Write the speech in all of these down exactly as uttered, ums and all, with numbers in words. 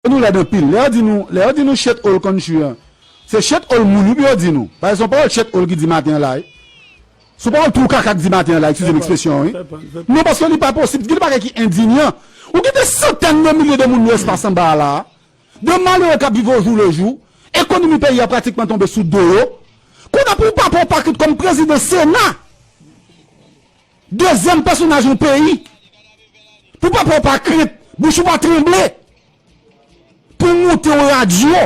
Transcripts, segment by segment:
Nou lèd anpil. Lè yo di nou, lè yo di nou shit hole country an, se shit hole moun wi pou yo di nou. Paske se yon pawòl shit hole ki di maten an la wi. Se yon pawòl twou kaka ki di maten an la, eskize m ekspresyon an wi. Non, paske li pa posib. Gen de bagay ki endinyan. Ou gen de santèn de milye de moun nan espas anba a la a. De malere k ap viv au jour le jour. Ekonomi peyi a pratikman tonbe sou do yo. Kounye a pou papa w pa krit kòm prezidan Sena, dezyèm pèsonaj yon peyi, pou papa w pa krit, bouch ou pa tranble, pou w moute yon radyo,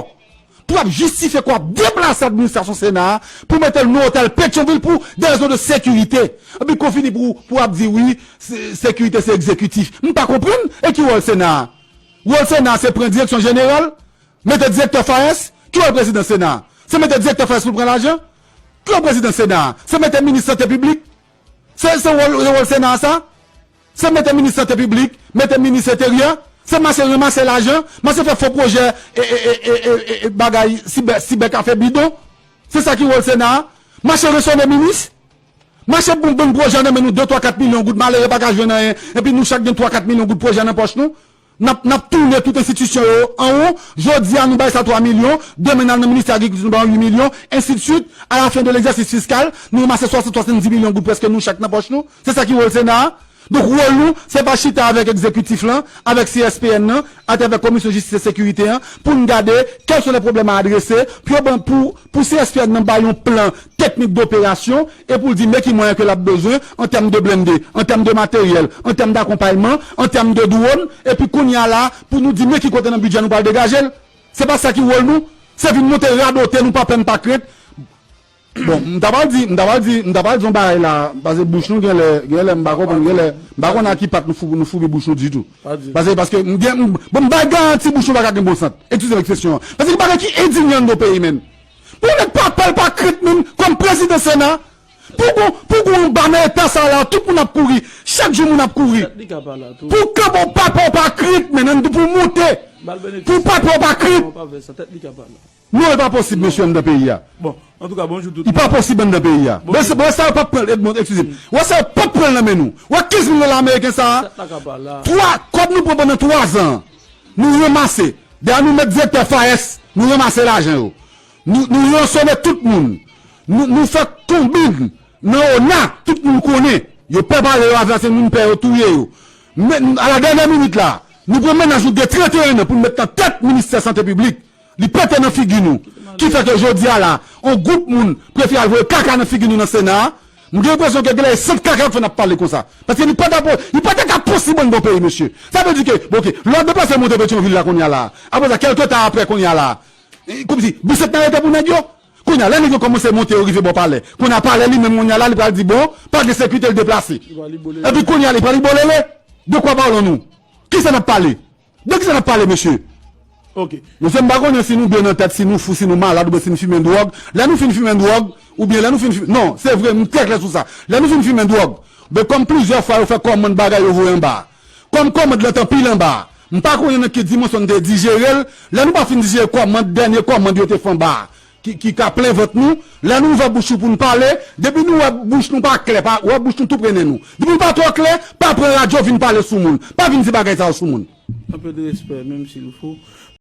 pou w ap jistifye ke w ap deplase administrasyon Sena a, pou w mete l nan otèl Petyonvil pou de rezon de sekirite. Epi ke w fini pou, pou w ap di wi, se, sekirite se egzekitif. M pa konprann, e ki wòl Sena a? Wòl Sena a se pran direksyon jeneral, mete direktè FAES, ki wòl prezidan Sena a? Se mete direktè FAES pou l pran lajan? Ki wòl prezidan Sena a? Se mete minis sante piblik? Se, se wòl, se wòl Sena a sa? Se mete minis sante piblik, mete minis enteryè, se mache ranmase lajan, mache fè fo pwojè, e, e, e, e, e, e, e, bagay, sibè, sibè kafe bidon. Se sa ki wòl Sena a? Mache resone minis? Mache bon, bon pwojè nan men nou, de, twa, kat milyon goud, malere pa ka jwenn anyen, epi nou chak gen twa, kat milyon goud pwojè nan pòch nou. N ap, n ap tounen tout enstitisyon yo anwo. Jodi a, nou bay sa twa milyon, demen n al nan ministè agrikilti, nou ba yo uit milyon, ensidswit. A la fen de legzèsis fiskal, nou ranmase swasant, swasanndis milyon goud prèske nou chak nan pòch nou. Se sa ki wòl Sena a. Donk, wòl nou, se pa chita avèk egzekitif lan, avèk C S P N nan, atravè Komisyon Jistis e Sekirite an, pou n gade kèl son lè pwoblèm a adrese, pou yo ban, pou, pou C S P N nan bay yon plan teknik doperasyon, e pou l di men ki mwayen ke l ap bezwen, an tèm de blende, an tèm de materyèl, an tèm dakonpayman, an tèm de dwòn, epi kounye a la, pou nou di men ki kote nan bidjè nou pral degaje l. Se pa sa ki wòl nou. Se vin monte radote nou pa pè n pa krent. Bon, m ta pral di, m ta pral di, m ta pral di yon bagay la, paske bouch nou genlè, genlè m pa konprann, genlè, m pa konn a ki pat nou fou, nou foubi bouch nou ditou. Paske, paske m gen, m, bon, m bay garanti bouch nou pa ka gen bon sant. Eskize m ekspresyon an. Paske gen bagay ki endinyan anndan peyi, menn. Pou nèg pa pè l pa krent, menn, kòm prezidan Sena, pou gon, pou gon anba nan eta sa la, tout moun ap kouri, chak jou moun ap kouri. Pou kanpe w pa pè w pa krent, menn, pou moute. Pou pa pè w pa krent. Non, e pa posib, mesye, anndan peyi a. Bon, antouka, bonjou tout moun. Li pa posib anndan peyi a. Wè sa, wè sa yo p ap pran l, Edmond, eskize m. Wè sa yo p ap pran l nan men nou. Wè kenz mil dola ameriken sa a. Twa, kòb nou pran pandan twa zan an. Nou ranmase. Dayè nou met direktè FAES, nou ranmase lajan yo. Nou, nou ransone tout moun. Nou, nou fè konbin nan ona, tout moun konnen. Yo pè pale yo avè se moun pè yo touye yo. Men, a la dènyè minit la, nou pran mennaj nou de trannteyen an pou n met nan tèt ministè sante piblik. Li pete nan figi nou. Ki fè ke jodi a la, on gwoup moun prefere al voye kaka nan figi nou nan Sena a. M gen enpresyon ke genlè e sant kaka yo fè n ap pale konsa. Paske li pa ta po-, li pa ta ka posib anndan yon peyi, mesye. Sa vle di ke, bon, oke, lè w ap deplase monte Petyonvil la kounye a la, apre sa, kèlke tan apre kounye a la, e, kòmsi, Bisantnè rete pou nèg yo. Kounye a, lè nèg yo kòmanse monte, yo rive bò palè. Kounye a, palè li menm, kounye a la, li pral di, bon, pa gen sekirite, l deplase. Epi kounye a, li pral li bolele. De quoi parlons-nous? Kisa n ap pale? De kisa n ap pale, mesye? Mesye, m pa konnen si nou byen nan tèt, si nou fou, si nou malad, oubyen si n fimen dwòg. Lè nou fin fimen dwòg, oubyen lè nou fin fimen, non, se vre, m trè klè sou sa. Lè nou fin fimen dwòg, ben, kòm plizyè fwa yo fè kòmand bagay yo voye anba a. Kòm kòmand lan t anpile anba a, m pa konnen nan ki dimansyon n te dijere l. Lè nou pa fin dijere kòmand, dènye kòmand yo te fè anba a, ki, ki ka plen vant nou, lè nou ouvè bouch nou pou n pale, depi nou wè bouch nou pa klè, pa, wè bouch nou tou pre nen nou. Depi l pa twò klè, pa pran radyo vin pale sou moun. Pa vin di bagay sa yo sou moun. Un peu de respect, menm si l fou.